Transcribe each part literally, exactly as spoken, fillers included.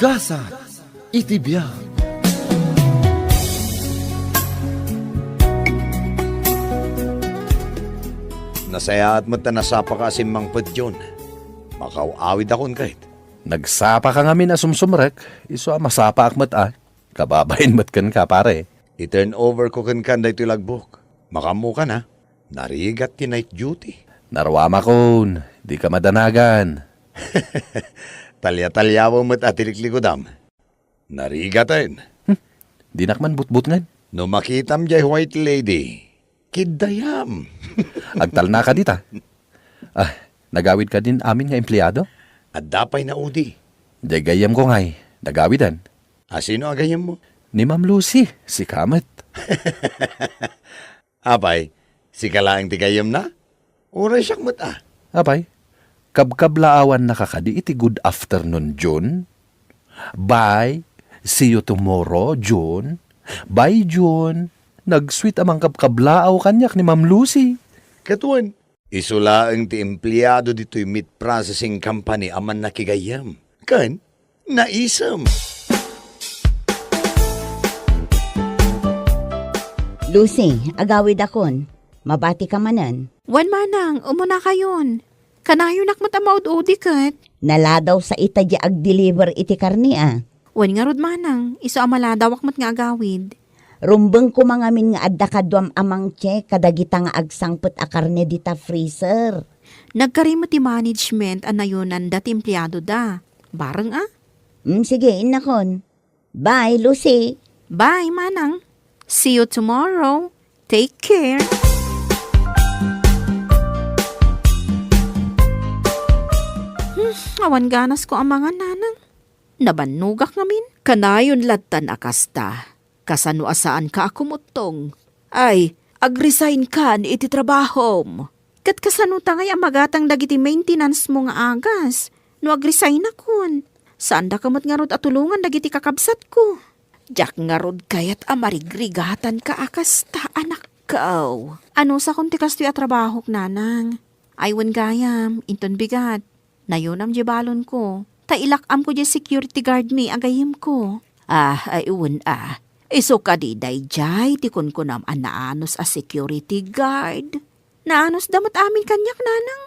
Gasat iti biag. Nasayaat met ta nasapaka a simmangpet, Jun. Makaw-awidakon ket. Nagsapaka ngamin a sumsumrek, isu a masapaak met a. Kababain met kenka, pare. I-turn over ko kenka daytoy logbook. Makaammokan, a. Narigat ti night duty. Naruamakon, dika madanagan. Talia-taliawa met a ti liklikudam. Narigaten. Hmm, dinak man butbutngen. No makitam jay white lady, kiddayam. Agtalnaka dita. Ah, nagawid kadin amin nga empleado? Adda pay naudi. Jay gayyemko ngay, nagawiden. A, sino a gayyemmo? Ni Ma'am Lucy, sika met. Apay, sika laeng ti gayyemna? Uray siak met a. Apay, kabkablaawannaka kadi iti good afternoon, June? Bye, see you tomorrow, June. Bye, June. Nag-sweet a mangkabkablaaw kaniak ni Ma'am Lucy. Ket wen, isu laeng ti empleado ditoy meat processing company a mannakigayyem. Ken, naisem. Lucy, agawidakon. Mabatika manen. Wen manang, umunakayon. Kanayonak met a maud-udi ket. Naladaw sa ita di agdeliver iti karne a. Wen ngarud manang, isu a maladawak met nga agawid. Rumbeng koma ngamin nga adda kaduam a mangcheck kadagita nga agsangpet a karne dita freezer. Nagkari met ti management a nayonanda ti empleadoda. Bareng a? Mm, sige, innakon. Bye, Lucy. Bye, Manang. See you tomorrow. Take care. Hmm, awan ganasko a mangan, Nanang. Nabannogak ngamin. Kanayon lattan a kasta. Kasano a saanka a kumuttong? Ay, agresign kan iti trabahom. Ket kasano ta ngay a magatang dagiti maintenance mo nga agas no agresign-akon? Saandaka met ngarud a tulongan dagiti kakabsatko. Diak ngarud kayat a marigrigatanka a kasta, anakko. Anusakon ti kastoy a trabahok, Nanang? Ay, wen gayam, inton bigat. Nayonam diay balonko, ta ilak-amko diay security guard mi a gayyemko. Ah, ay, wen a. Isu kadi daydiay ti kunkunam a naanus a security guard? Naanusda met amin kaniak, Nanang.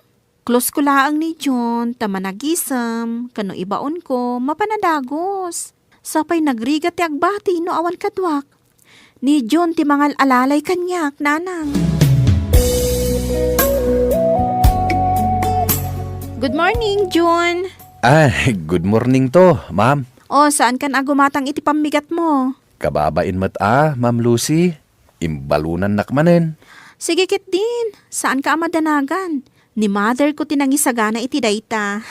Close ko laeng ni June, ta managisem, ken no ibaonko, mapan a dagus. Sapay nagrigat ti agbati no awan kaduak. Ni June ti mangal-alalay kaniak, Nanang. Good morning, June. Ay, good morning to, ma'am. O, saankan a gumatang iti pammigat mo? Kababain met a, Ma'am Lucy. Imbalonannak manen. Sige ketdin, saanka a madanagan. Ni mother ko ti nangisagana iti dayta.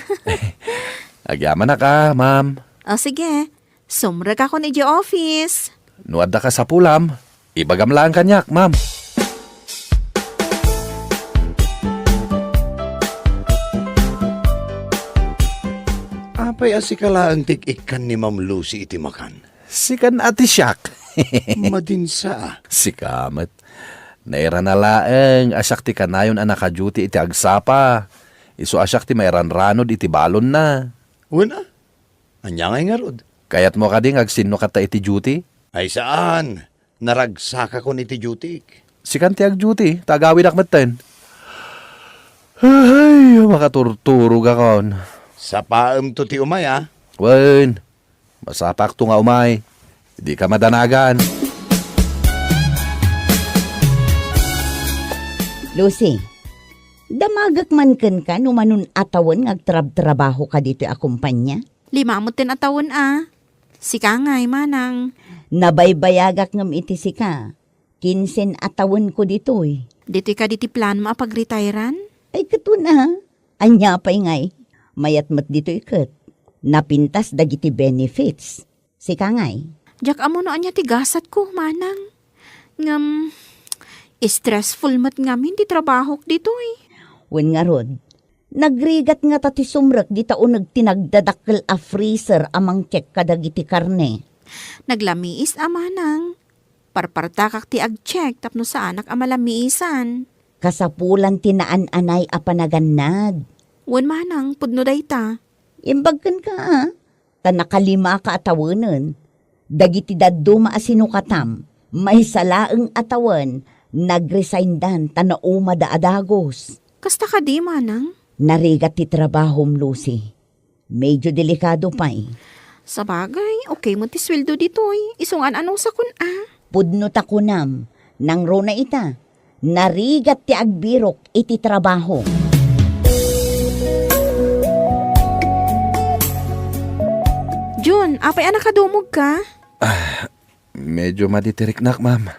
Agyamanak a, ma'am. O, sige. Sumrekakon idiay office. No adda kasapulam, ibagam laeng kaniak, ma'am. Apay a sika laeng ti ikkan ni Ma'am Lucy iti makan? Sikan a ti siak. Madinsa a. Sika met. Nairana laeng a siak ti kanayon a naka-duty iti agsapa. Isu a siak ti mairanranod iti balonna. Wen a. Ania ngay ngarud? Kayatmo kadi nga agsinno kata iti duty? Ay saan. Naragsakakon iti duty. Sikan ti ag-duty, ta agawidak metten. Ay, makaturturogakon. Sapaemto ti umay a. Wen, masapakto nga umay. Dika madanagan. Lucy, damagek man kenka no manon a tawen nga agtrabtrabahoka ditoy a kompania? Lima metten a tawen a. Sika ngay, manang. Nabaybayagak ngem iti sika. Kinsen a tawenko ditoy. Ditoy kadi ti planmo a pagretairan? Ay, ket wen a. Ania pay ngay? Mayat met ditoy ket napintas dagiti benefits. Sika ngay? Diak ammo no ania ti gasatko, manang. Ngem, stressful met ngamin ti trabahok ditoy. Wen ngarud, nagrigat ngata ti sumrek dita uneg ti nagdadakkel a freezer a mangcheck kadagiti karne. Naglamiis a manang. Parpartakak ti agcheck tapno saanak a malamiisan. Kasapulan ti naan-anay a panagannad. Wen manang, pudno dayta. Imbag kenka a. ta nakalimaka a tawenen. Dagiti dadduma a sinukatam, maysa laeng a tawen, nag-resigndan ta naumada a dagus. Kasta kadi, manang? Narigat ti trabahom, Lucy. Medyo delikado pay. Sabagay, okay met ti sueldo ditoy. Isu nga an-anusakon a. Pudno ta kunam, nangruna ita. Narigat ti agbirok iti trabaho. Jun, apay a nakadumogka? Ah, medyo maditiriknak, ma'am.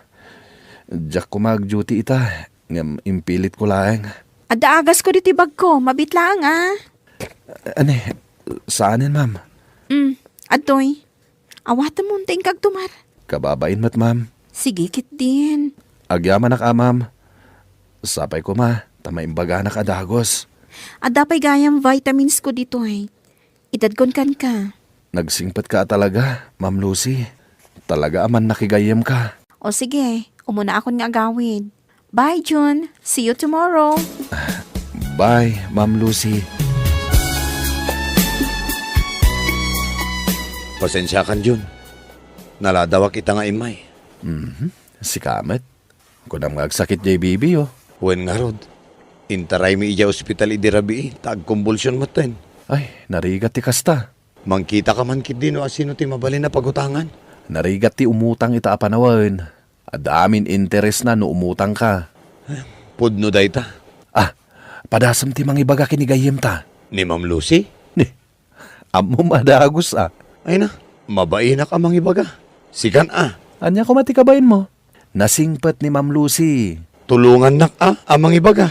Diak koma ag-duty ita, ngem impilitko laeng. Adda agasko ditoy bagko, mabiit laeng a. Ania, saanen, ma'am? Mm, adtoy. Awatemon ta inka agtumar. Kababain met, ma'am. Sige ketdin. Agyamanak a, ma'am. Sapay koma ta maimbaganak a dagus. Adda pay gayam vitaminsko ditoy. Itedkon kenka. Nagsingpetka a talaga, Ma'am Lucy. Talaga a mannakigayyemka. O sige, umunaakon nga agawid. Bye, Jun. See you tomorrow. Bye, Ma'am Lucy. Pasensiakan, Jun. Naladawak ita nga immay. Mhm. Sika met. Kunam nga agsakit jay baby, oh. Wen ngarud, intaraymi idiay ospital idi rabii, ta agkumbulsion metten. Ay, narigat ti kasta. Mangkitaka man ketdi no asino ti mabalin a pagutangan. Narigat ti umutang ita a panawen. Adda amin interesna no umutangka. Pudno dayta. Ah, padasem ti mangibaga ken ni gayyemta. Ni Ma'am Lucy? Ni, ammom a dagus a. Ay na, mabainak a mangibaga. Sikan a. Ania koma ti kabainmo? Nasingpet ni Ma'am Lucy. Tulongannak a, a mangibaga.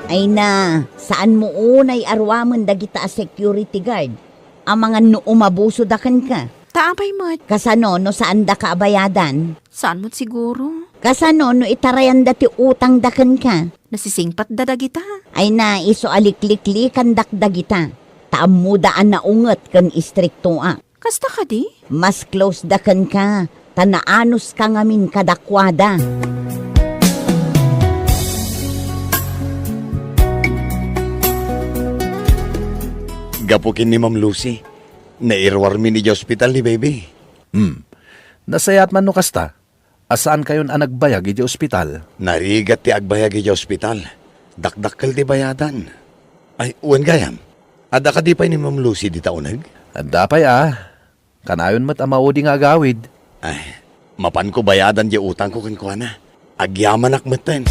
Ay na, saanmo unay a ruamen dagita a security guard? Amangan no umabusoda kenka. Ta apay met? Kasano no saandaka a bayadan? Saan met siguro? Kasano no itarayanda ti utangda kenka? Nasisingpetda dagita. Ay na, isu a likliklikandak dagita. Ta ammoda a naunget ken istriktoak. Kasta kadi? Mas close da kenka, ta naanuska ngamin kadakuada. Gapu ken ni Ma'am Lucy, nairuarmin idiay ospital ni baby. Hmm. Nasayaat man no kasta. A saankayon a nagbayag idiay ospital? Narigat ti agbayag idiay ospital. Dakdakkel ti bayadan. Ay, wen gayam, adda kadi pay ni Ma'am Lucy dita uneg? Adda pay a. Kanayon met a maudi nga agawid. Ay, mapanko bayadan diay utangko kenkuana. Agyamanak metten.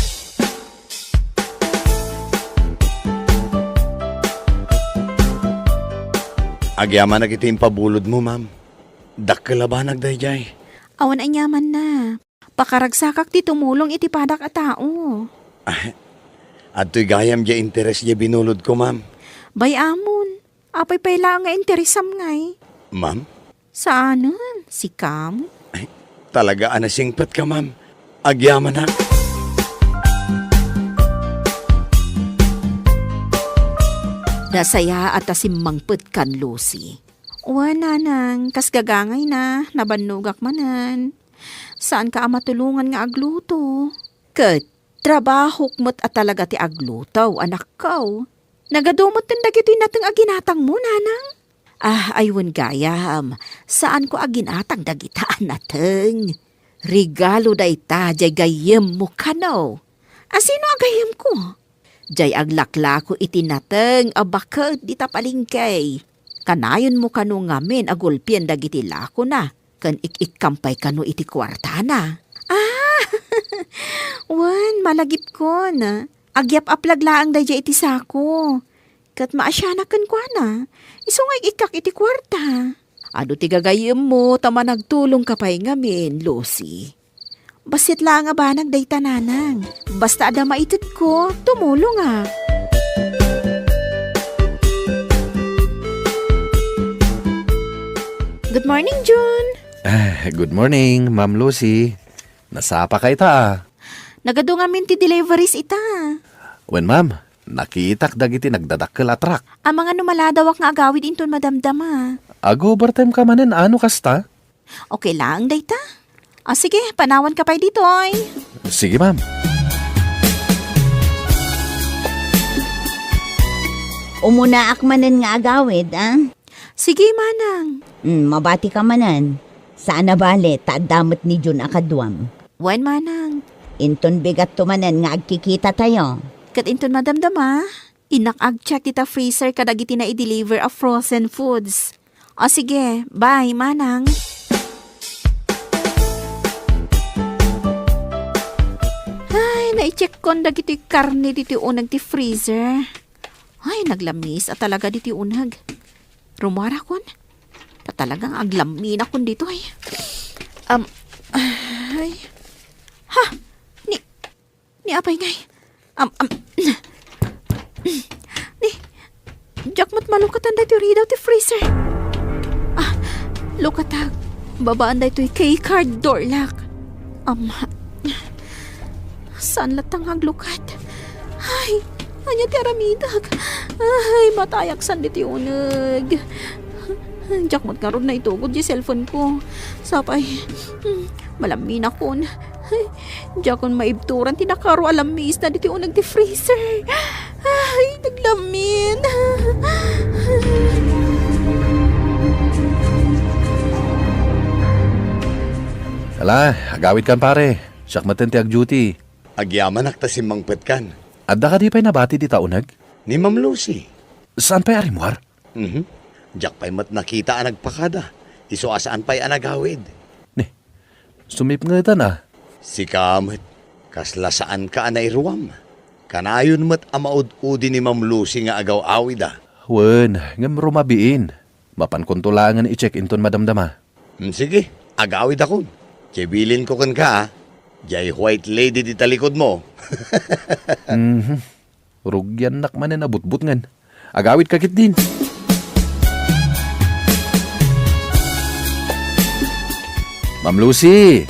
Agyamanak iti impabulodmo, ma'am. Dakkel a banag daydiay. Awan aniamanna. Pakaragsakak ti tumulong iti padak a tao. Ah, adtoy gayam diay interes diay binulodko, ma'am. Bay-amon, apay pay laeng nga interesam ngay? Ma'am? Saanen, sikam? Ay, talaga a nasingpetka, ma'am. Agyamanak. Nasayaat a simmangpetkan, Lucy. Wen, nanang, kas gagangayna, nabannogak manen. Saanka a matulongan nga agluto. Ket trabahok met a talaga ti agluto, anakko. Nagadu metten dagitoy nateng a ginatangmo, nanang? Ah, ay wen gayam, saanko a ginatang dagita a nateng. Regalo dayta diay gayyemmo kano. A sino a gayyemko? Diay aglaklako iti nateng a baked dita palengke. Kanayonmo kano ngamin a gulpien dagiti lakona ken ik-ikkam pay kano iti kuartana. Ah! Wen, malagipkon. Agyap-aplag laeng daydiay iti sako. Ket maasianak kenkuana. Isu nga ik-ikkak iti kuarta. Adu ti gagayyemmo ta managtulongka pay ngamin, Lucy. Bassit laeng a banag dayta, nanang. Basta adda maitedko, tumulongak. Good morning, Jun. Ah, good morning, Ma'am Lucy. Nasapaka ita a. Nagadu ngamin ti deliveries ita. Wen, ma'am, nakitak dagiti nagdadakkel a truck. Amangan no maladawak nga agawid inton madamdama. Ag-overtime ka manen, ano kasta? Okay laeng dayta. O sige, panawanka pay ditoy. Sige, ma'am. Umunaak manen nga agawid, a? Sige, manang. Mm, mabati ka manen. Saan a bale, ta adda met ni Jun a kaduam. Wen, manang. Inton bigatto manen nga agkikitatayo. Ket inton madamdama, innak ag-check dita freezer kadagiti nai-deliver a frozen foods. O sige, bye, manang. Ay, nai-checkkon dagiti karne ditoy uneg ti freezer. Ay, naglamis a talaga ditoy uneg. Rumuarakon. Ta talagang aglaminakon ditoy. Um, ay. Ha? Ni, ni apay ngay? Am, am, ni, diak met malukatan daytoy ridaw ti freezer. Ah, lukatak. Babaan daytoy key card door lock. Am, saan latta nga aglukat? Ay, ania ti aramidak? Ay, matayak san ditoy uneg. Diak met ngarud naitugod di cellphone ko. Sapay, hmm, malaminakon. Ay, diakon maibturan ti nakaro a lamisna ditoy uneg ti freezer. Ay, naglamin. Ala, agawidkan, pare. Siak metten ti ag-duty. Agyamanak ta simmangpetkan. Adda kadi pay nabati dita uneg? Ni Ma'am Lucy. Saan pay a rimmuar? Mhm. Diak pay met nakita a nagpakada. Isu a saan pay a nagawid. Ni, sumipngetan a. Sika met, kasla saanka a nairuam. Kanayon met a maud-udi ni Ma'am Lucy nga agaw-awida. Wen, ngem rumabiin. Mapankonto laengen i-check inton madamdama. Hmm, sige, agawidakon. Diay bilinko kenka, a. Diay white lady ti talikudmo. Mhm. Rugiannak manen a butbutngen. Agawidka ketdin. Ma'am Lucy!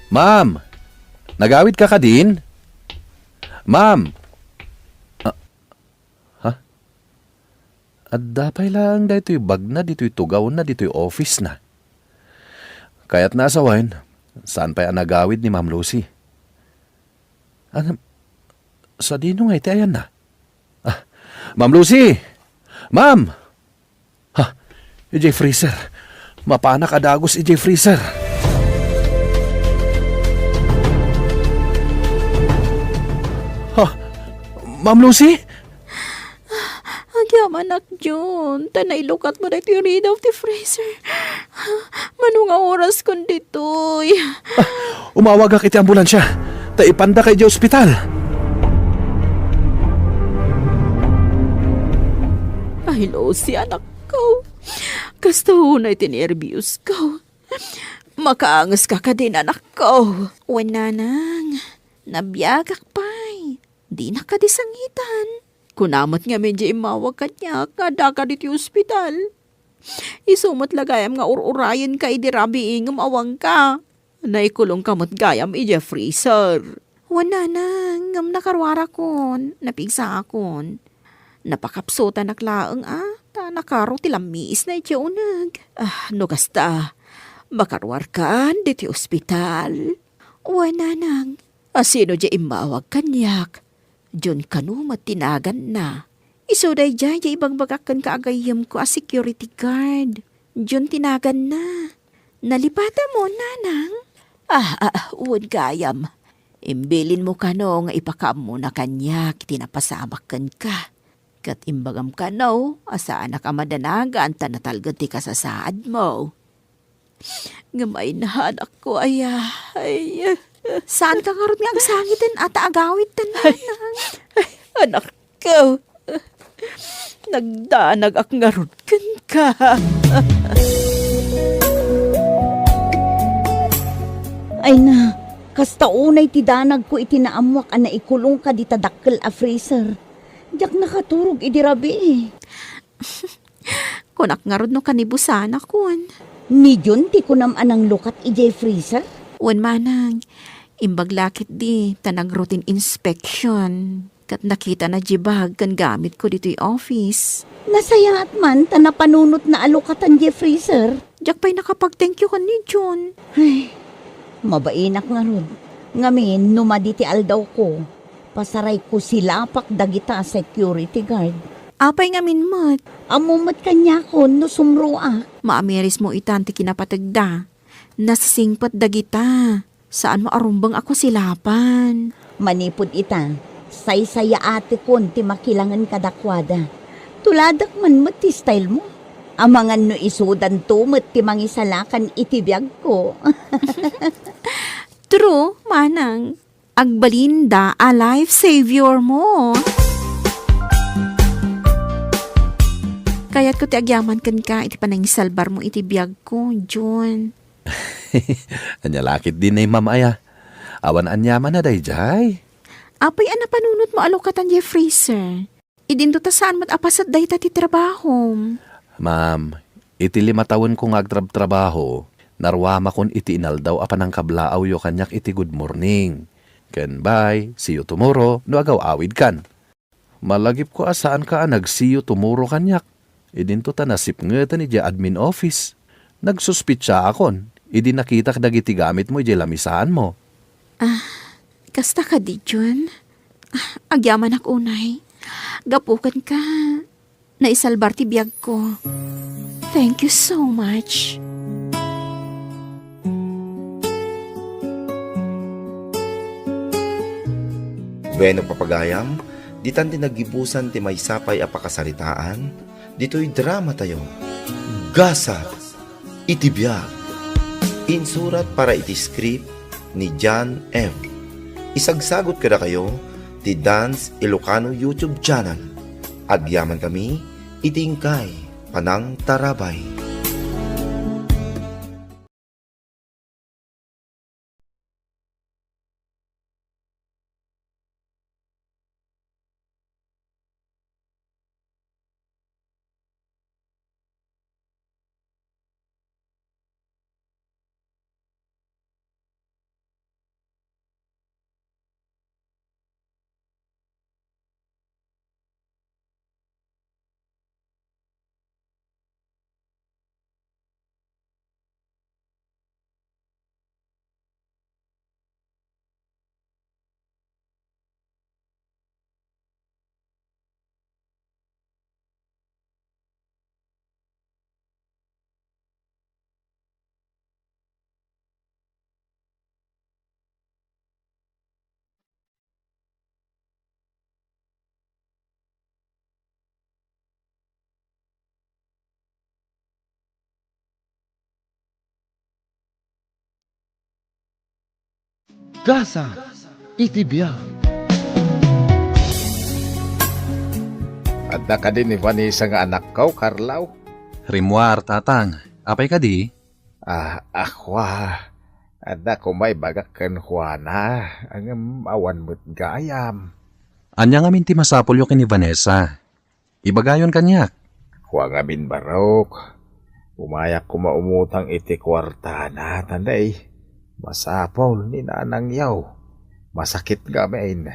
Ma'am! Nagawidka kadin? Ma'am! Ah, ha? Adda pay laeng daytoy bagna ditoy tugawna ditoy office-na. Kayatna a sawen, saan pay a nagawid ni Ma'am Lucy? Ano? Sadino ngay ti ayanna? Ah, Ma'am Lucy! Ma'am! Ha, idiay freezer. Mapanak a dagus idiay freezer. Ha, Ma'am Lucy? Agyamanak, Jun, ta nailukatmo daytoy ridaw ti freezer. Mano nga oraskon ditoy? Ah, umawagak iti ambulansia, ta ipandaka idiay ospital. Ay, Lucy, anakko. Kasta unay ti nerbios ko. Makaangeska kadin, anakko? Wen, nanang. Nabiagak pay. Dinak kadi sangitan. Kuna met ngamin diay immawag kaniak nga addaka ditoy ospital. Isu met la gayam nga ur-urayenka idi rabii ngem awanka. Naikulongka met gayam idiay freezer. Wen, nanang, ngem nakaruarakon, napigsaakon. Napakapsutanak laeng a, ta nakaro ti lammiisna idiay uneg. Ah, no kasta, makaruarkan ditoy ospital. Wen, nanang. A, sino diay immawag kaniak? Jun kano met ti naganna. Isu daydiay diay ibagbagak kenka a gayyemko a security guard. Jun ti naganna. Nalipatamon, nanang? Ah, ah, ah, wen gayam. Imbilinmo kano nga ipakaammona kaniak ti napasamak kenka. Ket imbagam kano a saanak a madanagan ta natalged ti kasasaadmo. Ngem ay, anakko, aya, ay. Saanka ngarud nga agsangiten a ta agawidtan, ay, nanang? Ay, anakko. Nagdanagak ngarud kenka. Ay na, kasta unay ti danagko iti naammoak a naikulongka dita dakkel a freezer. Diak nakaturog idi rabii. Kunak ngarud no kanibusanakon. Ni Jun ti kunam a nanglukat idiay freezer? Wen, manang. Imbag la ketdi ta nag-routine inspection. Ket nakitana diay bag ken gamitko ditoy office. Nasayaat man ta napanunotna a lukatan diay freezer. Diak pay nakapag-thank you ken ni Jun. Ay, mabainak ngarud. Ngamin, no madi ti aldawko, pasarayko silapak dagita a security guard. Apay ngamin met? Ammo met kaniakon no sumroak. Maamirismo itan ti kinapategda. Nasisingpet dagita. Saanmo a rumbeng a kusilapan. Manipud ita, saysayaatekon ti makilangen kadakuada. Tuladak man met ti style mo. Amangan no isudanto met ti mangisalakan iti biagko. True, manang. Agbalinda a life savior mo. Kayatko ti agyaman kenka iti panangisalbarmo iti biagko, Jun. Ania la ketdin, Ma'am, aya? Awan aniamanna daydiay. Apay a napanunotmo a lukatan diay freezer? Idinto ta saan met a paset dayta ti trabahom. Ma'am, iti lima tawenko nga agtrabtrabaho, naruamakon iti inaldaw a panangkablaawyo kaniak iti good morning ken bye, see you tomorrow no agaw-awidkan. Malagipko a saanka a nag-see you tomorrow kaniak. Idinto ta nasipngeten idiay admin office. Nagsuspetsaakon idi nakitak dagiti gamitmo idiay lamisaanmo. Ah, kasta kadi, Jun? Ah, agyamanak unay. Gapu kenka, naisalbar ti biagko. Thank you so much. Bueno, papagayam, ditan ti naggibusan ti maysa pay a pakasaritaan ditoy dramatayo, Gasat iti Biag. Insurat para iti script ni John M. Isagsagot kadakayo ti Dance Ilocano YouTube channel. Agyamankami iti inkay panangtarabay. Gasat iti Biag. Adda kadi ni Vanessa nga anakko, Carlo? Rimmuar, Tatang. Apay kadi? Ah, akua. Adda koma ibagak ken Juana, ngem awan met gayam. Ania ngamin ti masapulyo ken ni Vanessa? Ibagayon kaniak. Kua ngamin, Barok. Umayak koma umutang iti kuartana, ta nay, masapul ni nanangyo. Masakit ngamin.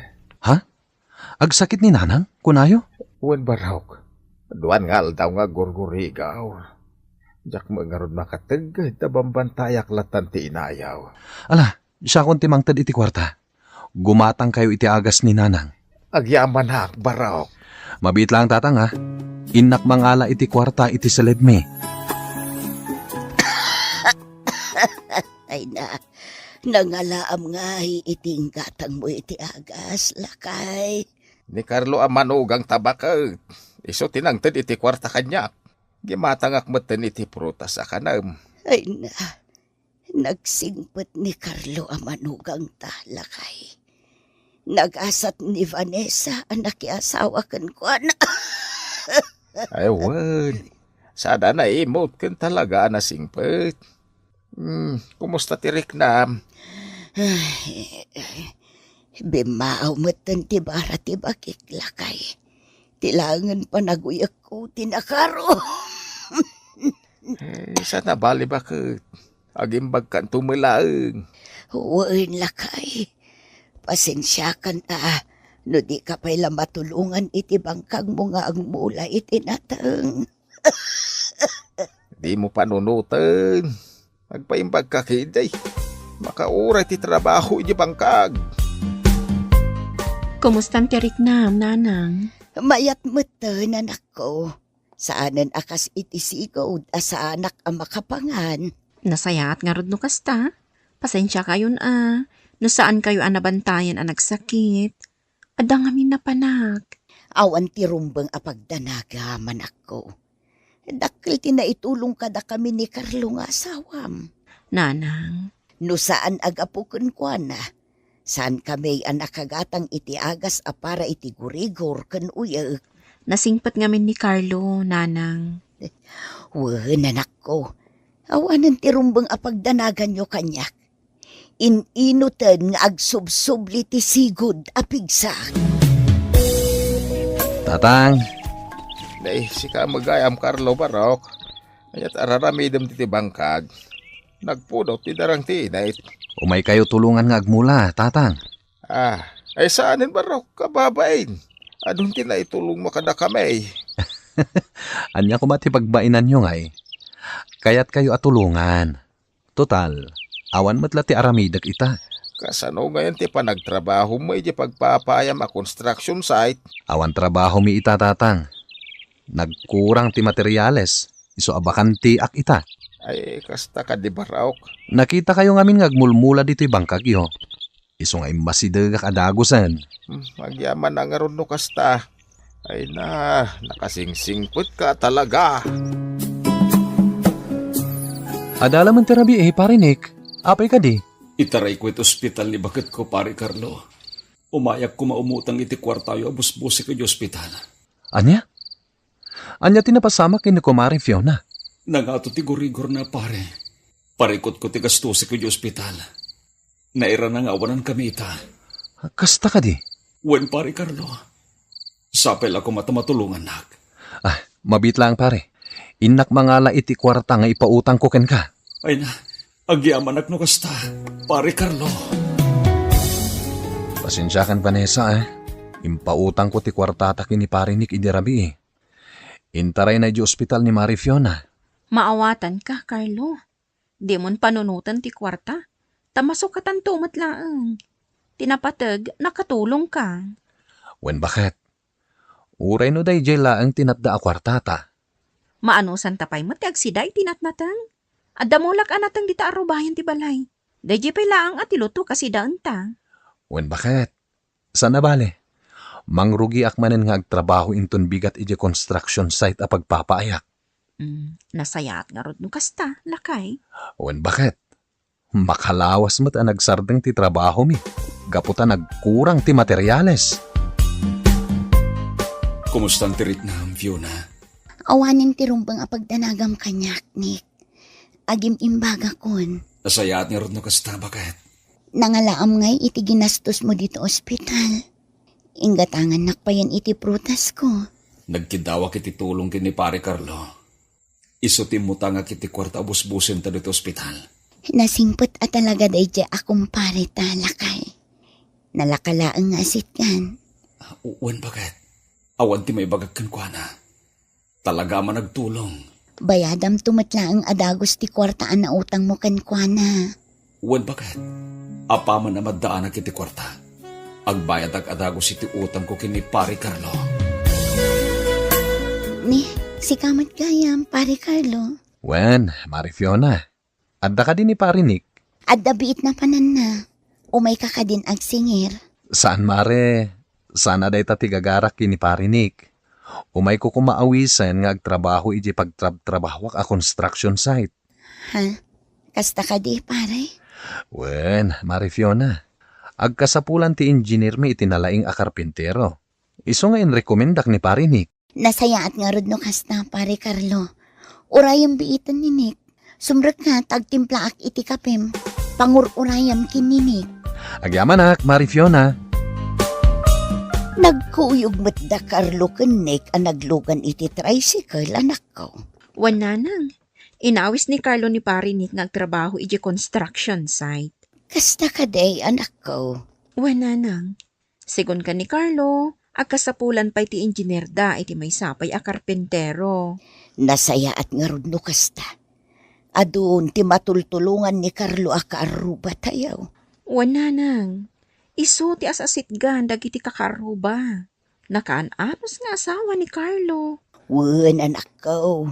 Ha? Agsakit ni nanang, kunayo? Wen, Barok. Duan nga aldaw nga gurgurigaw. Diak met ngarud makategged ta bambantayak latan ti inayo. Ala, siakon ti mangted iti kuarta. Gumatangkayo iti agas ni nanang. Agyamanak, Barok. Mabiit laeng, Tatang, ha? Innak mangala iti kuarta iti selebmi. Ay na, nangalaam ngay iti inggatangmo iti agas, lakay. Ni Carlo a manugangta baket, isu ti nangted iti kuarta kaniak. Gimatangak metten iti prutas a kanem. Ay na, nagsingpet ni Carlo a manugangta, lakay. Nagasat ni Vanessa a nakiasawa kenkuana. Ay, wen. Sada naimut ken talaga a nasingpet. Hmm, kumusta ti riknam? Ay, bimmaaw metten ti bara ti bakik, lakay. Ti laengen panaguyekko ti nakaro. Eh, saan a bali baket? Agimbagkanto met laeng. Wen, lakay. Pasensiakan a no dika pay la matulongan iti bangkagmo nga agmula iti nateng. Dimo panunoten. Agpaimbagka ketdi. Makauray ti trabaho iti bangkag. Kumustan ti riknam, Nanang? Mayat metten, anakko. Saanen a kas iti sigud a saanak a makapangan. Nasayaat ngarud no kasta. Pasensiakayon a, no saankayo a nabantayan a nagsakit. Adda ngamin napanak. Awan ti rumbeng a pagdanagam, anakko. Dakkel ti naitulong kadakami ni Carlo nga asawam. Nanang. No saan a gapu kenkuana, saankami a nakagatang iti agas a para iti gurigor ken uyek. Nasingpet ngamin ni Carlo, Nanang. Wen, anakko. Awanen ti rumbeng a pagdanaganyo kaniak. In-inuten nga agsubsubli ti sigud a pigsa. Tatang. Nay, sika met gayam, Carlo, barok. Aniat a raramidem ditoy bangkag? Nagpudot ti darang ti init. Umaykayo tulongan nga agmula, Tatang. Ah, ay saanen barok, kababain. Adun ti naitulongmo kadakami. Ania koma ti pagbainanyo ngay? Kayatkayo a tulongan. Total, awan met la ti aramidek ita. Kasano ngayon ti panagtrabahom idiay pagpapaayam a construction site? Awan trabahomi ita, Tatang. Nagkurang ti materiales, isu a bakanteak ita. Ay, kasta kadi barok. Nakitakayo ngamin nga agmulmula ditoy bangkagyo. Isu nga immasidegak a dagusen. Hmm, agyaman a ngarud no kasta. Ay na, nakasingsingpetka talaga. Adda laeng ti rabii, Pare Nick. Apay kadi? Itarayko iti ospital ni baketko, Pare Carlo. Umayak koma umutang iti kuartayo a busbusek iti ospital. Ania? Ania ti napasamak ken ni Kumare Fiona? Nangato ti gurigorna, pare. Parikutko ti gastosek iti ospital. Nairana nga awanan kami ita. Kasta kadi? Wen, Pare Carlo. Sapay la koma ta matulongannak. Ah, mabiit laeng, pare. Innak mangala iti kuarta nga ipautangko kenka. Ay na, agyamanak no kasta, Pare Carlo. Pasensiakan, Vanessa, ah. Impautangko ti kuartata ken ni Pare Nick idi rabii. Intarayna idiay ospital ni Mare Fiona. Maawatanka, Carlo. Dimon panunoten ti kuarta, ta masukatanto met laeng. Ti napateg, nakatulongka. Wen, baket? Uray no daydiay laeng ti natda a kuartata. Maanusanta pay met ti agsida iti natnateng? Adda mulak a nateng dita arrubayan ti balay. Daydiay pay laeng a ti luto kasidaenta. Wen, baket? Saan a bale. Mangrugiak manen nga agtrabaho inton bigat idiay construction site a pagpapaayak. Mm, nasayaat ngarud no kasta, lakay. Wen, baket? Makalawas met a nagsardeng ti trabahomi gapu ta nagkurang ti materiales. Kumustan ti riknam, Fiona? Awanen ti rumbeng a pagdanagam kaniak, Nick. Agim-imbagakon. Nasayaat ngarud no kasta, baket? Nangalaam ngay iti ginastosmo ditoy ospital. Inggatangannak payen iti prutasko. Nagkiddawak iti tulong ken ni Pare Carlo. Isu ti immutangak iti kuarta a busbusenta ditoy ospital. Nasingpet a talaga daydiay a kumpareta, lakay. Nalaka laeng nga asitgan. Ah, u-, wen, baket? Awan ti maibagak kenkuana. Talaga a managtulong. Bayadamto met laeng a dagus ti kuarta a nautangmo kenkuana. Wen, baket? Apaman a maddaanak iti kuarta, agbayadak a dagus iti utangko ken ni Pare Carlo. Ni, sika met gayam, Pare Carlo. Wen, Mare Fiona. Adda kadi ni Pare Nick? Adda biit napananna. Umayka kadin agsingir? Saan, Mare. Saan a dayta ti gagarak ken ni Pare Nick. Umayko koma awisen nga agtrabaho idiay pagtrabtrabahoak a construction site. Ha? Kasta kadi, pare? Wen, Mare Fiona. Agkasapulan ti engineer mi iti nalaing a karpintero. Isu nga inrekomendak ni Pare Nick. Nasayaat ngarud no kasta, Pare Carlo. Urayem biiten ni Nick. Sumrekka ta agtimplaak iti kapem. Pangur-urayem ken ni Nick. Agyamanak, Mare Fiona. Nagkuyog met da Carlo ken Nick a naglugan iti tricycle, anakko. Wen, nanang. Inawis ni Carlo ni Pare Nick nga agtrabaho iti construction site. Kasta kadi, anakko? Wen, nanang. Sigun ken ni Carlo, agkasapulan pay ti engineer da iti maysa pay a karpintero. Nasayaat ngarud no kasta. Adun ti matultulongan ni Carlo a kaarrubatayo. Wen, nanang. Isu ti as-asitgan dagiti kakaarruba. Nakaan-anos nga asawa ni Carlo. Wen, anakko.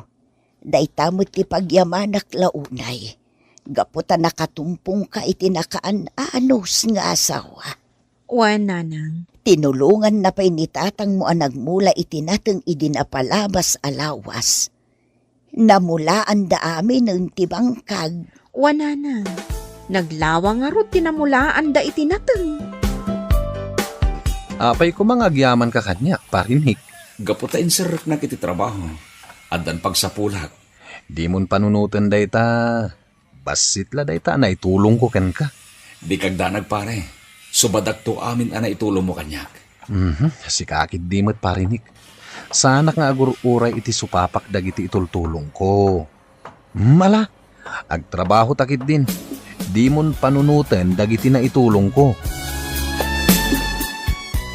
Dayta met ti pagyamanak la unay. Gapu ta nakatumpongka iti nakaan-anos nga asawa. Wen, nanang. Tinulonganna pay ni tatangmo a nagmula iti nateng idi napalabas a lawas. Namulaanda aminen ti bangkag. Wen, nanang. Naglawa ngarud ti namulaanda iti nateng. Apay koma nga agyamanka kaniak, Parinik? Gapu ta inserreknak iti trabaho, addan pagsapulak. Dimon panunoten dayta. Bassit la dayta a naitulongko kenka. Dika agdanag, pare. Subadakto amin a naitulongmo kaniak. Mhm, sika ketdi met, Parinik. Saanak nga agur-uray iti supapak dagiti itultulongko. Hmm, ala, agtrabahota ketdin. Dimon panunoten dagiti naitulongko.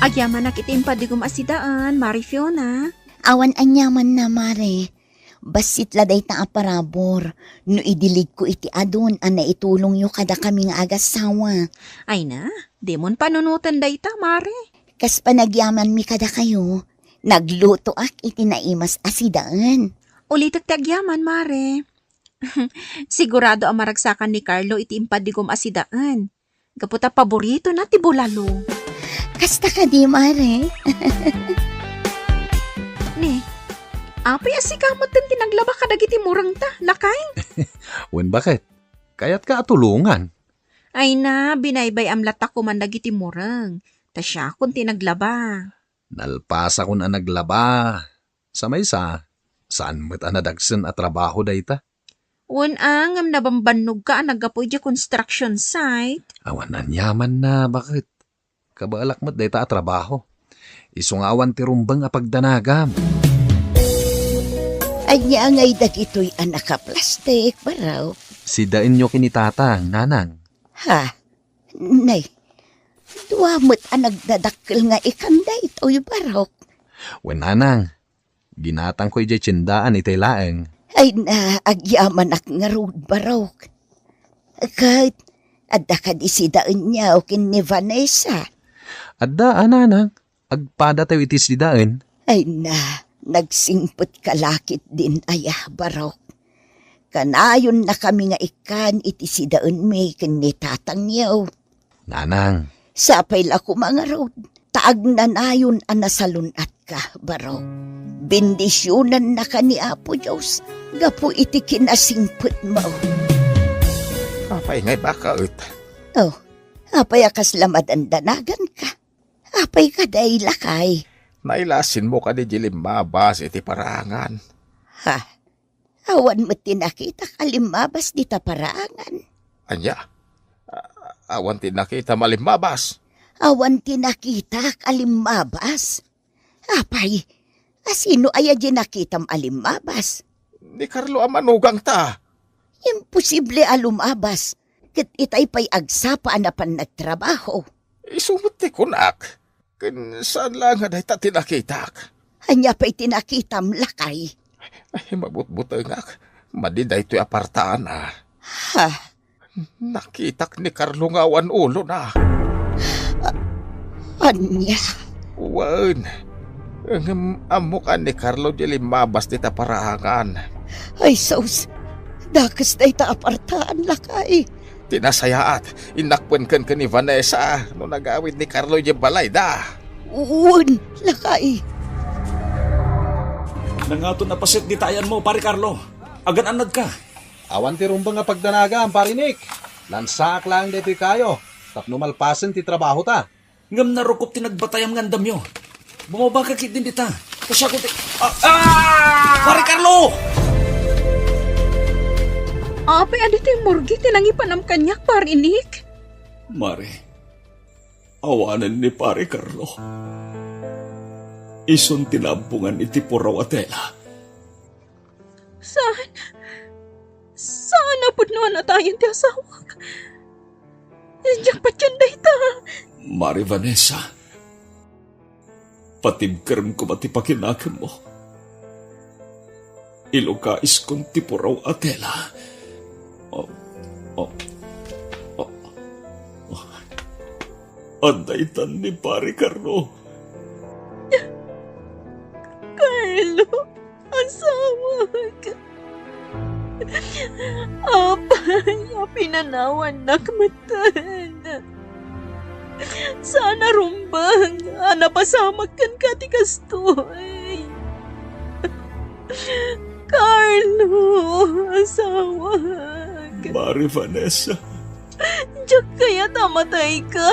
Agyamanak iti impadigom a sidaen, Mari Fiona. Awan aniamanna, Mare. Bassit la dayta a parabur no idiligko iti adun a naitulongyo kadakami nga agassawa. Ay na, dimon panunoten dayta, Mare. Kas panagyamanmi kadakayo, naglutoak iti naimas a sidaen. Ulitek ti agyaman, Mare. Sigurado a maragsakan ni Carlo iti impadigom a sidaen. Gapu ta paboritona ti bulalo. Kasta kadi, Mare? Ni, apay a sika metten ti naglaba kadagiti murengta, lakay? Wen, baket? Kayatka a tulongan? Ay na, binaybay-am latta koman dagiti mureng. Ta siakon ti naglaba. Nalpasakon a naglaba. Sa maysa, saan met a nadagsen a trabaho dayta. Wen a, ngem nabambannogka a naggapu idiay construction site. Awan aniamanna, baket? Kabaelak met dayta a trabaho. Isu nga awan ti rumbeng a pagdanagam. Ania ngay dagitoy a nakaplastik, Barok? Sidaenyo ken ni Tatang, Nanang. Ha? Nay, dua met a nagdadakkel nga ikan daytoy, Barok. Wen, Nanang, ginatangko idiay tiendaan itay laeng. Ay na, agyamanak ngarud, Barok. Ket, adda kadi sidaenyo ken ni Vanessa? Adda, a, Nanang. Agpadatayo iti sidaen. Ay na, nagsingpetka la ketdin aya, Barok. Kanayonnakami nga ikkan iti sidaenmi ken ni tatangyo. Nanang. Sapay la koma ngarud, ta agnanayon a nasalun-atka, Barok. Bendisionannaka ni Apo Dios gapu iti kinasingpetmo. Apay ngay, baket? Oh, apay a kasla madandanaganka? Apay kadi, lakay? Nailasinmo kadi di limmabas iti paraangan? Ha? Awan met ti nakitak a limmabas dita paraangan. Ania? A-, awan ti nakitam a limmabas? Awan ti nakitak a limmabas. Apay, a sino aya di nakitam a limmabas? Ni Carlo a manugangta. Imposible a lumabas, ket itay pay agsapa a napan nagtrabaho. Isu met ti kunak. Ken saan la nga dayta ti nakitak? Ania pay ti nakitam, lakay? Ay, mabutbutengak. Madi daytoy a partaan, a. Ha? Nakitak ni Carlo nga awan ulona. A-, ania? Wen, ngem ammok a ni Carlo di limmabas dita paraangan. Ay, sus! Dakes dayta a partaan, lakay. Ti nasayaat, innak ken ni Vanessa no nagawid ni Carlo idiay balayda. Wen, lakay. Nangaton a paset dita ayanmo, Pare Carlo. Agan-annadka. Awan ti rumbeng a pagdanagam, Pare Nick. Lansaak laeng daytoy kayo tapno malpasen ti trabahota. Ngem narukop ti nagbatayam nga andamyo. Bumabaka ketdin dita. Kasako ti, ah, ah! Pare Carlo! Apay a ditoy morgue ti nangipanam kaniak, Pare Nick? Mare, awanen ni Pare Carlo. Isun ti naabbongan iti puraw a tela. Saan? Saan a pudno a natayen ti asawak? Diak patien dayta. Mare Vanessa, patibkerem koma ti pakinakemmo. Ilukaiskon ti puraw a tela. Oh, oh, oh, oh. Adda itan ni Pare Carlo. Apay a pinanawannak metten. Saan a rumbeng a napasamak kenka ti kastoy. Carlo, asawak. Mari Vanessa. Diak kayat a matayka.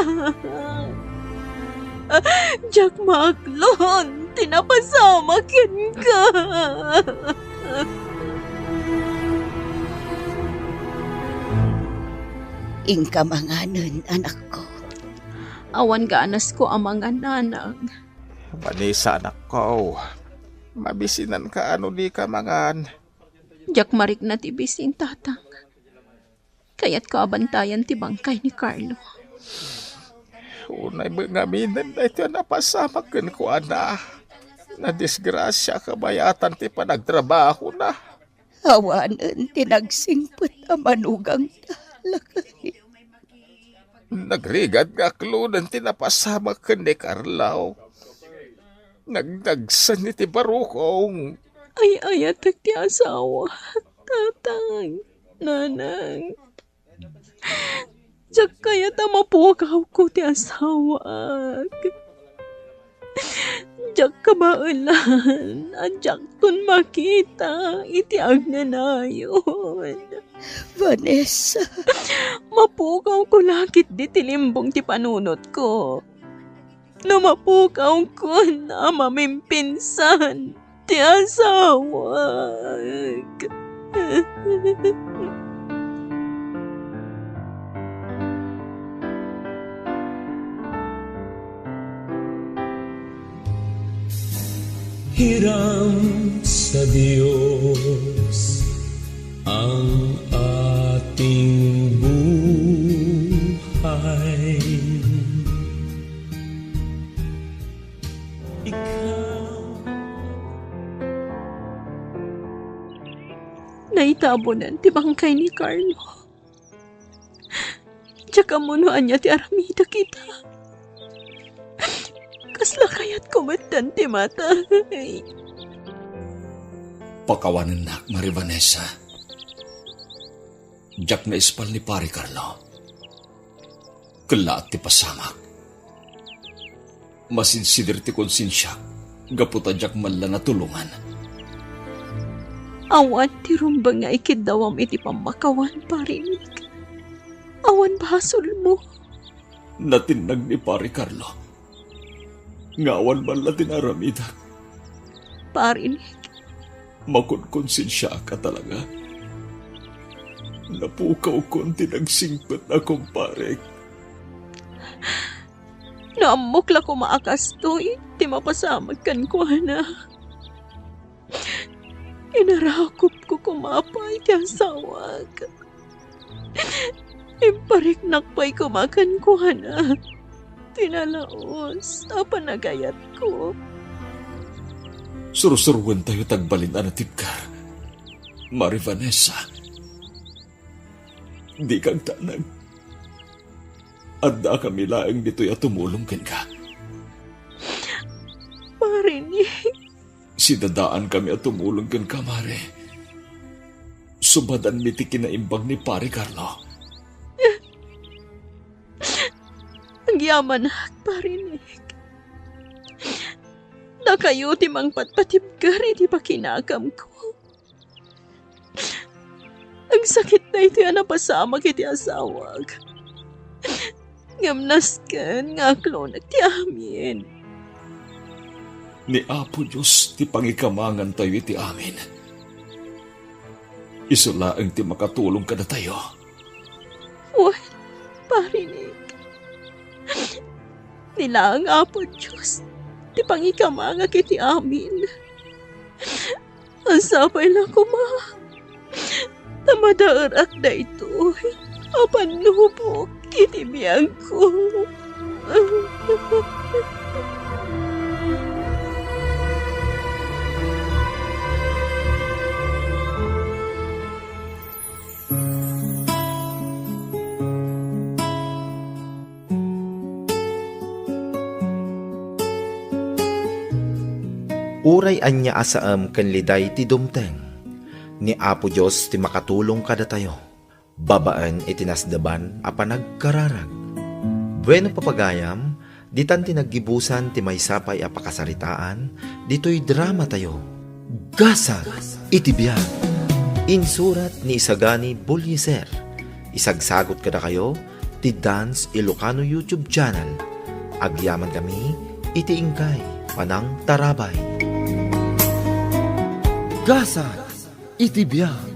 Diak maaklon ti napasamak kenka. Inka manganen, anakko. Awan gaanasko a mangan, nanang. Vanessa, anakko. Mabisinanka no dika mangan. Diak marikna ti bisin, tatang. Kayatko a bantayan ti bangkay ni Carlo. Unay bengaminen daytoy a napasamak kenkuana. Nadisgrasia kabayatan ti panagtrabahona. Awanen ti nagsingpet a manugangta, lakay. Nagrigat nga aklonen ti napasamak ken ni Carlo. Nagdagsen iti barukong. Ay-ayatek ti asawa, tatang, nanang. Diak kayat a mapukawko ti asawak. Diak kabaelan a diakton makita iti agnanayon. Vanessa. Mapukawko la ketdi ti limbong ti panunotko. No mapukawkon a mamimpinsan ti asawak. Hiram sa Diyos ang ating buhay. Ikaw. Naitabonan ti bangkay ni Carlo. Diak ammo no ania ti aramidek ita. Kasla kayatko metten ti matay. Pakawanennak, Mari Vanessa. Diak naispal ni Pari Carlo. Kellaat ti pasamak. Masinsidir ti konsensiak gapu ta diak man la natulongan. Awan ti rumbeng nga ikiddawam iti pammakawan, Pari Nick. Awan basolmo. Natinnag ni Pari Carlo nga awan man la ti naaramidak. Pari Nick. Makonkonsensiaak a talaga. Napukawkon ti nagsingpet a kumparek. No ammok la koma a kastoy ti mapasamak kenkuana, inarakupko koma pay ti asawak. Impariknak pay koma kenkuana ti nalaus a panagayatko. Sursuroentayo ti agbalin a natibker, Mari Vanessa. Dika agdanag. Addakami laeng ditoy a tumulong kenka. Pari Nick. Sidadaankami a tumulong kenka, Mari. Subadanmi ti kinaimbag ni Pari Carlo. Agyamanak, Pari Nick. Dakayo ti mangpatpatibker iti pakinakamko. Agsakit daytoy a napasamak iti asawak. Ngem nasken nga aklonek ti amin. Ni Apo Dios ti pangikamangantayo iti amin. Isu laeng ti makatulong kadatayo. Wen, Pari Nick. Ni laeng Apo Dios ti pangikamangak iti amin. Sapay la koma ta madaerak daytoy a pannubok iti biagko. Uray ania a saem ken liday ti dumteng, Ni Apo Dios ti makatulong kadatayo babaen iti nasdeban a panagkararag. Bueno, papagayam, ditan ti naggibusan ti maysa pay a pakasaritaan ditoy dramatayo, Gasat iti Biag. Insurat ni Isagani Bullieser. Isagsagot kadakayo ti Dance Ilocano YouTube channel. Agyaman kami iti inkay panangtarabay. Gasat iti Biag.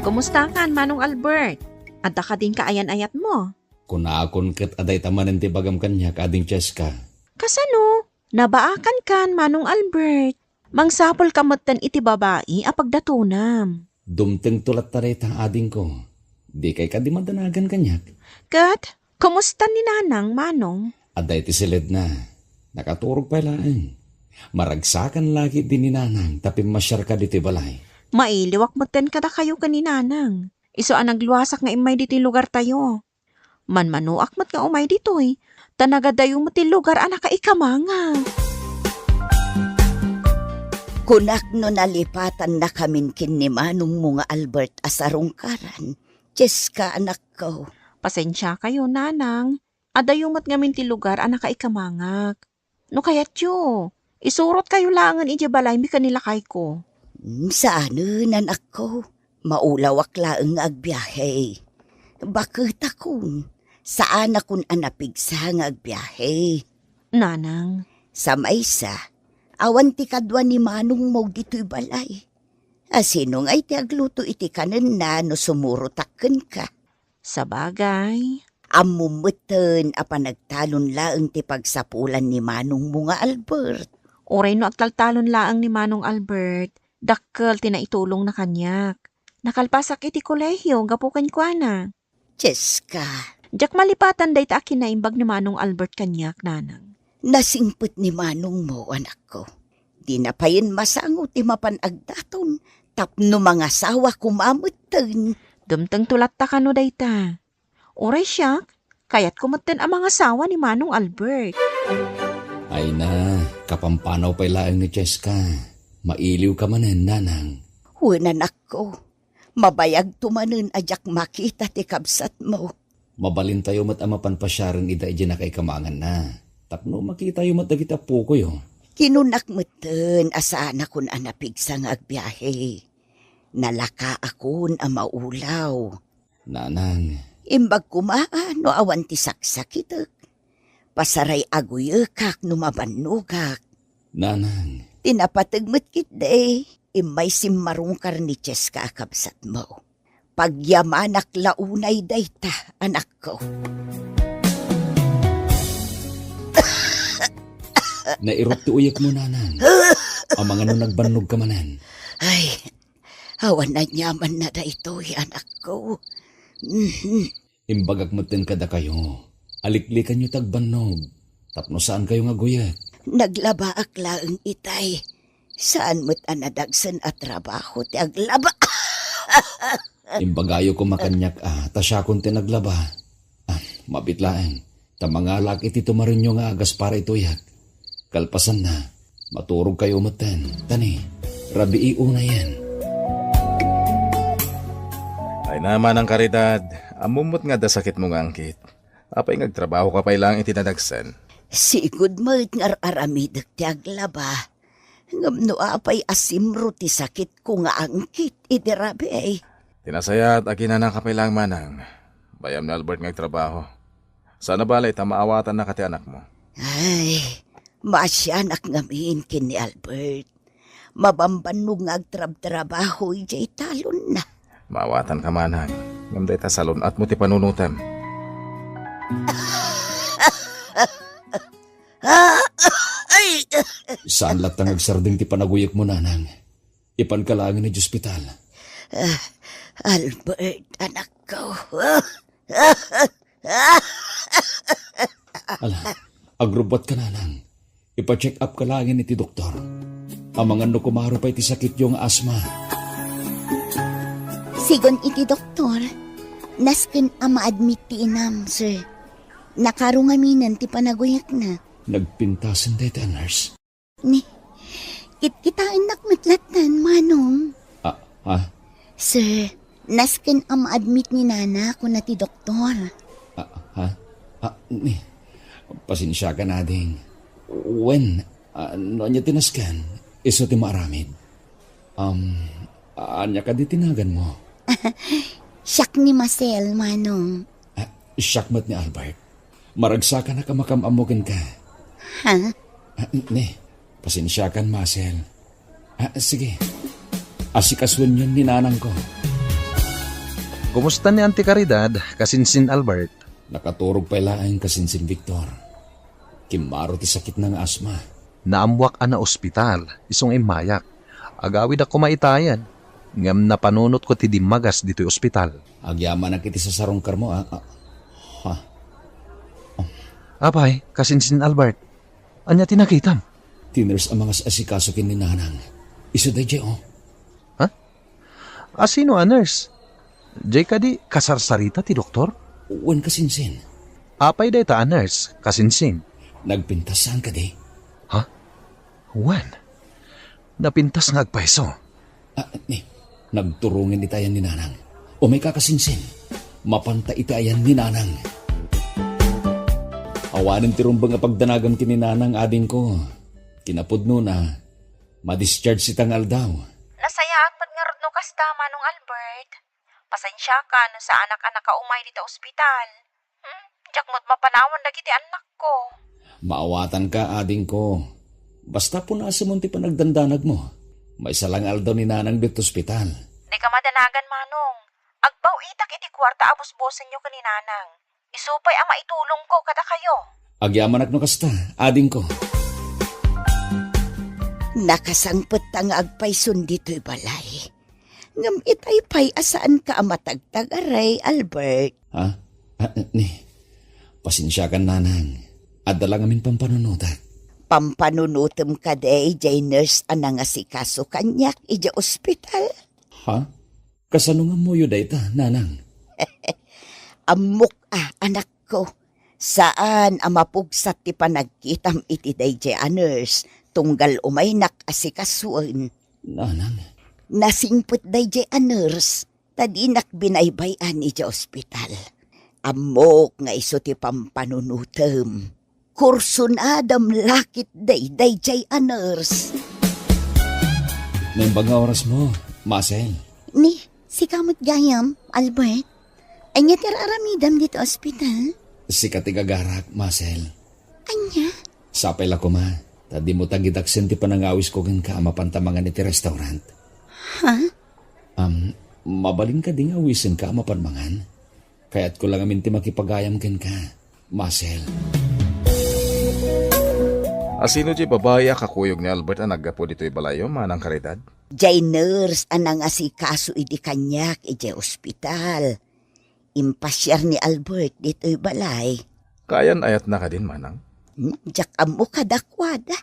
Kumustakan, Manong Albert? Adda kadin kaayan-ayatmo? Kunakon ket adda ita manen ti ibagam kaniak, Ading Cheska. Kasano? Nabaakankan, Manong Albert. Mangsapulka metten iti babai a pagdatonam. Dumtengto latta dayta, adingko. Dikay kadi madanagan kaniak? Ket, kumusta ni Nanang, Manong? Adda iti siledna. Nakaturog pay laeng. Maragsakan la ketdi ni Nanang ta pimmasiarka ditoy balay. Mailiwak metten kadakayo ken ni Nanang. Isu a nagluasak nga immay ditoy lugartayo. Manmanoak met nga umay ditoy, ta nagadayo met ti lugar a nakaikamangak. Kunak no nalipatannakamin ken ni manongmo nga Albert a sarungkaran, Cheska, anakko. Pasensiakayo, Nanang. Adayo met ngamin ti lugar a nakaikamangak. No kayatyo, isurotkayo laengen idiay balaymi ken ni lakayko. Mm, saanen, anakko. Maulawak laeng nga agbiahe. Baketakon, saanakon a napigsa nga agbiahe. Nanang. Sa maysa, awan ti kadua ni manongmo ditoy balay. A, sino ngay ti agluto iti kanenna no sumurotak kenka? Sabagay. Ammom metten a panagtalon laeng ti pagsapulan ni manongmo nga Albert. Uray no agtaltalon laeng ni Manong Albert, dakkel ti naitulongna kaniak. Nakalpasak iti kolehio gapu kenkuana. Cheska. Diak malipatan dayta a kinaimbag ni Manong Albert kaniak, Nanang. Nasingpet ni manongmo, anakko. Dina payen masango ti mapan agdaton tapno mangasawa koma metten. Dumtengto latta kano dayta. Uray siak, kayatko metten a mangasawa ni Manong Albert. Ay na, kapampanaw pay laeng ni Cheska. Mailiwka manen, Nanang. Wen, anakko. Mabayagto manen a diak makita ti kabsatmo. Mabalintayo met a mapan pasiaren ida idiay nakaikamanganna. Tapno makitayo met dagiti appokoyo. Kinunak metten a saanakon a napigsa nga agbiahe. Nalakaakon a maulaw. Nanang. Imbag koma no awan ti saksakitek. Pasaray a guyekak no mabannogak. Nanang. Ti napateg met ketdi, immay simmarungkar ni Cheska a kabsatmo. Pagyamanak la unay dayta, anakko. Nairut ti uyekmo, Nanang. Amangan no nagbannogka manen. Ay, awan aniamanna daytoy, anakko. Mhm. Imbagak metten kadakayo, aliklikanyo ti agbannog, tapno saankayo nga aguyek. Naglabaak laeng itay. Saan met a nadagsen a trabaho ti aglaba. Imbagayo koma kaniak a ta siakon ti naglaba. Ah, mabiit laeng. Ta mangalaak iti tumarenyo nga agas para iti uyek. Kalpasanna, maturogkayo metten. Ta ni, rabii unayen. Ay na, Manang Caridad, ammom met nga adda sakitmo nga angkit. Apay nga agtrabahoka pay laeng iti nadagsen? Sigud met nga ar-aramidek ti aglaba. Ngem no apay a simro ti sakitko nga angkit idi rabii? Ti nasayaat, aginanaka pay laeng, Manang. Bayam ni Albert nga agtrabaho. Saan a bale ta maawatannaka ti anakmo. Ay, maasianak ngamin ken ni Albert. Mabambannog nga agtrabtrabaho idiay talonna. Maawatanka, Manang. Ngem dayta salun-atmo ti panunotem. Ay! Saan latta nga agsardeng ti panaguyekmo, Nanang. Ipanka laengen idiay ospital. Ah, Albert, anakko. Ala, agrubbuatka, Nanang. Ipa-check up ka laengen iti doktor. Amangan no kumaro pay ti sakityo nga asma. Sigun iti doktor, nasken a ma-admit ti inam, sir. Nakaro ngaminen ti panaguyekna. Nagpintasen dayta a nurse. Ni, kit-, Taennak met latta, Manong. Ah, ha? Sir, nasken a ma-admit ni Nana, kuna ti doktor. Ah, ha? Ah, ni, pasensiakan, ading. Wen, ah, no ania ti nasken, isu ti maaramid. Um, ania kadi ti naganmo? Siak ni Marcel, Manong. Ah, siak met ni Albert. Maragsakanak a makam-ammo kenka. Ha? Ah, ni, pasensiakan, Marcel. Ah, sige. Asikasuenyon ni nanangko. Kumusta ni Auntie Caridad, kasinsin Albert? Nakaturog pay laeng, kasinsin Victor. Kimmaro ti sakitna nga asma. Naammoak a naospital, isu nga immayak. Agawidak koma itayen, ngem napanunotko ti dimmagas ditoy ospital. Agyamanak iti sasarungkarmo, a, a, ha? Apay, kasinsin Albert, ania ti nakitam? Ti nurse a mangas-asikaso ken ni Nanang. Isu daydiay, o. Ha? A, sino a nurse? Diay kadi kasarsarita ti doktor? Wen, kasinsin. Apay dayta a nurse, kasinsin? Nagpintas saan kadi? Ha? Wen, napintas nga agpayso. Ah, ni, nagturong iti ayan ni Nanang. Umayka, kasinsin. Mapanta iti ayan ni Nanang. Awanen ti rumbeng a pagdanagam ken ni Nanang, adingko. Kinapudnona, ma-discharge ita nga aldaw. Nasayaat met ngarud no kasta, Manong Albert. Pasensiaka no saanak a nakaumay dita ospital. Hmm, diak met mapanawan dagiti annakko. Maawatanka, adingko. Basta punasemon ti panagdandanagmo. Maysa la nga aldaw ni Nanang ditoy ospital. Dika madanagan, Manong. Agbaw-itak iti kuarta a busbosenyo ken ni Nanang. Isu pay a maitulongko kadakayo. Agyamanak no kasta, adingko. Nakasangpetta nga agpayson ditoy balay. Ngem itay pay a saanka a matagtagaray, Albert. Ha? Ah, ni, pasensiakan, Nanang. Adda la ngamin pampanunotak. Pampanunotem kadi diay nurse a nangasikaso kaniak idiay ospital? Ha? Kasano nga ammoyo dayta, Nanang? Ammok a, anakko. Saan a mapugsat ti panagkitam iti daydiay a nurse tunggal umaynak asikasuen. Nanang? Nasingpet daydiay a nurse ta dinak binaybay-an idiay ospital. Ammok nga isu ti pampanunotem. Kursunadam la ketdi daydiay a nurse. Naimbag nga orasmo, Marcel. Ni, sika met gayam, Albert. Ania ti ar-aramidam ditoy ospital? Sika ti gagarak, Marcel. Ania? Sapay la koma, ta dimo tagidaksen ti panangawisko kenka a mapanta mangan iti restaurant. Ha? Am, mabalin kadi nga awisenka a mapan mangan? Kayatko la ngamin ti makipagayam kenka, Marcel. A, sino diay babai a kakuyog ni Albert a naggapu ditoy balayyo, Manang Caridad? Diay nurse a nangasikaso idi kaniak idiay ospital. Impasiar ni Albert ditoy balay. Kayan-ayatna kadin, Manang? Hmm, diak ammo kadakuada.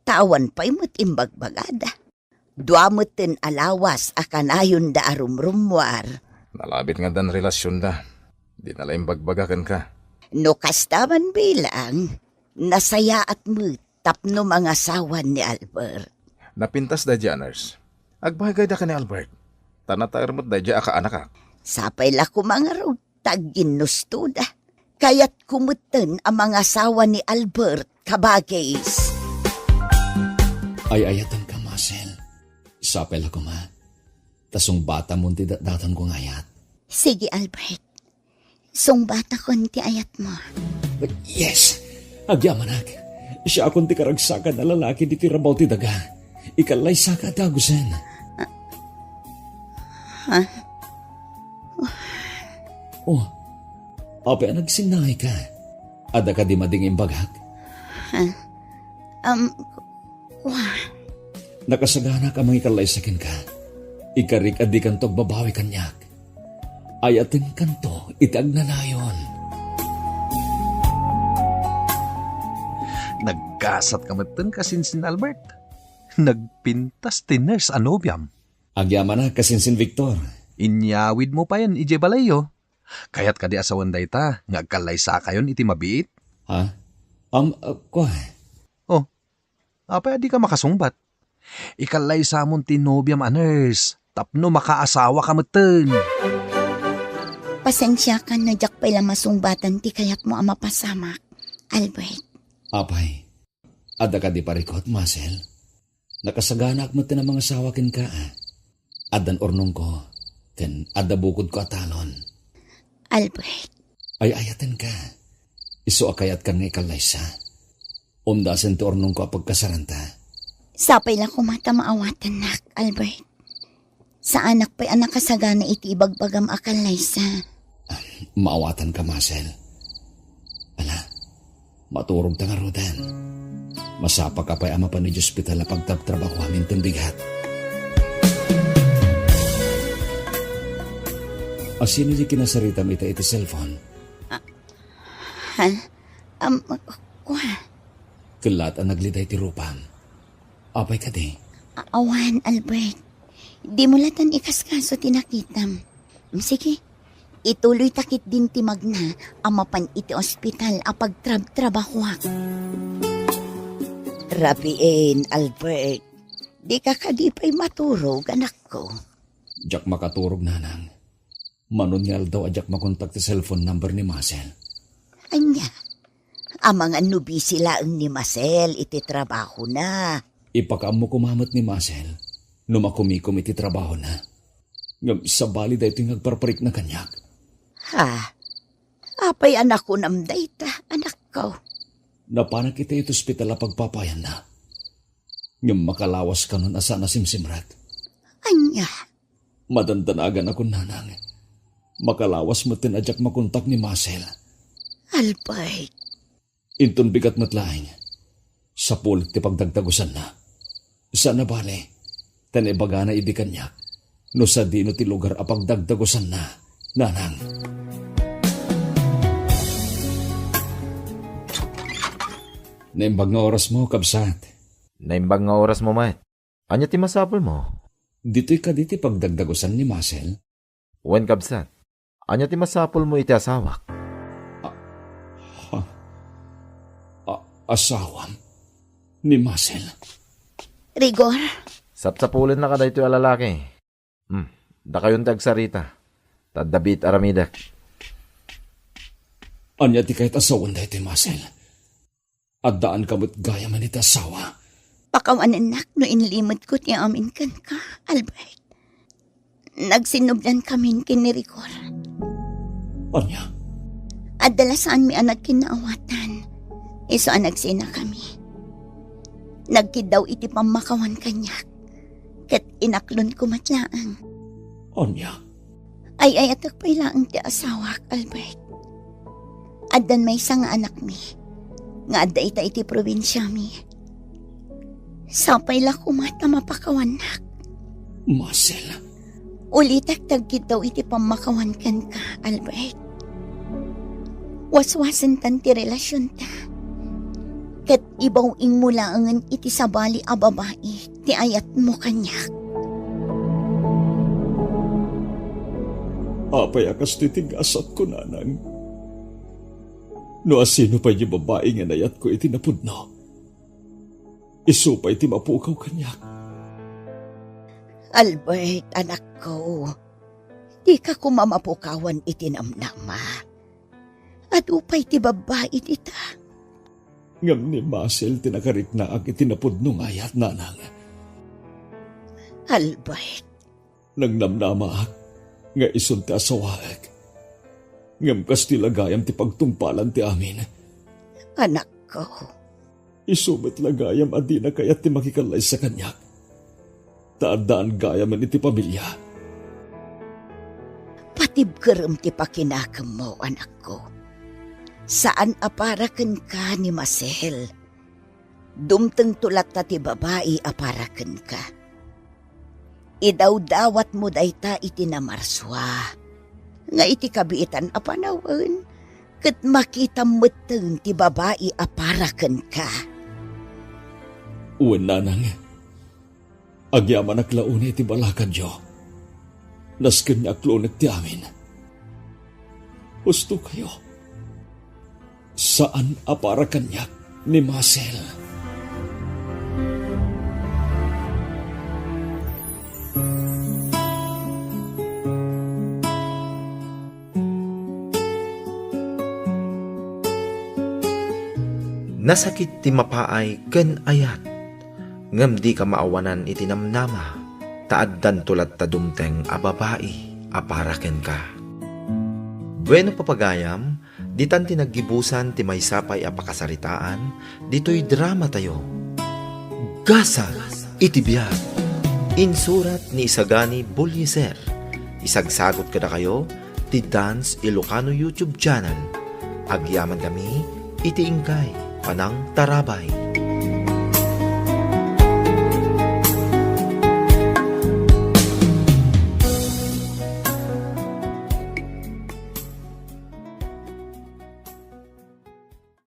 Ta awan pay met imbagbagada. Dua metten a lawas a kanayonda a rumrummuar. Nalabit nga addan relasionda. Dina la imbagbaga kenka. No kasta man bilang, nasayaat met tapno mangasawan ni Albert. Napintas daydiay a nurse. Agbaygayda ken ni Albert. Ta nataer met daydiay a kaanakak. Sapay la koma ngarud ta agginnustoda. Kayatko metten a mangasawa ni Albert, kabagis. Ay-ayatenka, Marcel. Sapay la koma. Ta sungbatamon ti datdatonko nga ayat. Sige, Albert. Sungbatakon ti ayatmo. Yes! Agyamanak. Siakon ti karagsakan a lalaki ditoy rabaw ti daga. Ikallaysaka a dagusen. Ha? Oh, apay a nagsinnangayka? Adda kadi madi nga imbagak? Ha? Um, wa. Nakasaganak a mangikallaysa kenka. Ikarik a dikanto agbabawi kaniak. Ayatenkanto iti agnanayon. Naggasat ka metten, kasinsin Albert. Nagpintas ti nurse a nobiam. Agyamanak, kasinsin Victor. Inyawidmo payen idiay balayyo. Kayat kadi a sawen dayta nga agkallaysakayon iti mabiit? Ha? Am, uh, kua? Oh, apay a dika makasungbat? Ikallaysamon ti nobiam a nurse tapno makaasawaka metten. Pasensiakan no diak pay la masungbatan ti kayatmo a mapasamak, Albert. Apay, adda kadi parikut, Marcel? Nakasaganaak metten a mangasawa kenka, a. Addan urnongko, ken adda bukodko a talon. Albert. Ay-ayatenka. Isu a kayatkan nga ikallaysa. Umdasen ti urnongko a pagkasaranta. Sapay la koma ta maawatannak, Albert. Saanak pay a nakasagana iti ibagbagam a kallaysa. Ah, maawatanka, Marcel. Ala, maturogta ngaruden. Masapaka pay a mapan idiay ospital a pagtrabtrabahuam inton bigat. Asino ti kinasaritam ita iti cellphone? Ah, ha? Am, kua? Kellat a nagliday ti rupam. Apay kadi? A-, awan, Albert. Dimo latan ikaskaso ti nakitam. Sige, ituloyta ketdin ti magna a mapan iti ospital a pagtrabtrabahuak. Rabiin, Albert. Dika kadi pay maturog, anakko? Diak makaturog, nanang. Manon nga aldaw a diak makontak ti cellphone number ni Marcel. Ania? Amangan no busy laeng ni Marcel iti trabahona. Ipakaammo koma met ni Marcel no makumikom iti trabahona. Ngem sabali daytoy nga agparparikna kaniak. Ha? Apay a nakunam dayta, anakko? Napanak iti, iti ospital a pagpapayanna. Ngem makalawas kanon a saan a simsimrek. Ania? Madandanaganak, nanang. Makalawas metten a diak makontak ni Marcel. Albert. Inton bigat met laeng, sapulik ti pagdagdagusanna. Saan a bale, ta naibagana idi kaniak no sadino ti lugar a pagdagdagusanna, nanang. Naimbag nga orasmo, kabsat. Naimbag nga orasmo met. Ania ti masapulmo? Ditoy kadi ti pagdagdagusan ni Marcel? Wen, kabsat. Ania ti masapulmo iti asawak? A-, ha? A-, asawam? Ni Marcel? Rigor? Sapsapulennaka daytoy a lalaki. Hmm, dakayon ti agsarita. Ta adda biit aramidek. Ania ti kayat a sawen daytoy, Marcel? Addaanka met gayamen iti asawa. Pakawanennak no inlimetko ti amin kenka, Albert. Nagsinnublankamin ken ni Rigor. Ania? Adda la saanmi a nagkinnaawatan. Isu a nagsinakami. Nagkiddaw iti pammakawan kaniak. Ket inaklonko met laeng. Ania? Ay-ayatek pay laeng ti asawak, Albert. Addan maysa nga anakmi nga adda ita iti probinsiami. Sapay la koma ta mapakawannak. Marcel. Ulitek ti agkiddaw iti pammakawan kenka, Albert. Waswasentan ti relasionta. Ket ibaw-ingmo laengen iti sabali a babai ti ayatmo kaniak. Apay a kastoy ti gasatko, nanang? No asino pay ti babai nga nayatko iti napudno, isu pay ti mapukaw kaniak. Albert, anakko, dika koma mapukawan iti namnama. Adu pay ti babbai dita. Ngem ni Marcel ti nakariknaak iti napudno nga ayat, nanang. Albert. Nangnamnamaak nga isun ti asawaek. Ngem kastoy la gayam ti pagtungpalan ti amin. Anakko. Isu met la gayam a dina kayat ti makikallaysa kaniak. Ta addaan gayamen iti pamilia. Patibkerem ti pakinakemmo, anakko. Saan a para kenka ni Marcel. Dumtengto latta ti babai a para kenka. Idawdawatmo dayta iti namarsua nga iti kabiitan a panawen, ket makitam metten ti babai a para kenka. Wen, nanang, agyamanak la unay ti balakadyo. Nasken nga aklonek ti amin. Husto kayo. Saan a para kaniak ni Marcel. Nasakit ti mapaay ken ayat, ngem dika maawanan iti namnama, ta addanto latta dumteng a babai a para kenka. Bueno, papagayam, ditan ti naggibusan ti maysa pay a pakasaritaan ditoy dramatayo. Gasat iti biag. Insurat ni Isagani Bullieser. Isagsagot kadakayo ti Dance Ilocano YouTube channel. Agyaman kami iti inkay panangtarabay.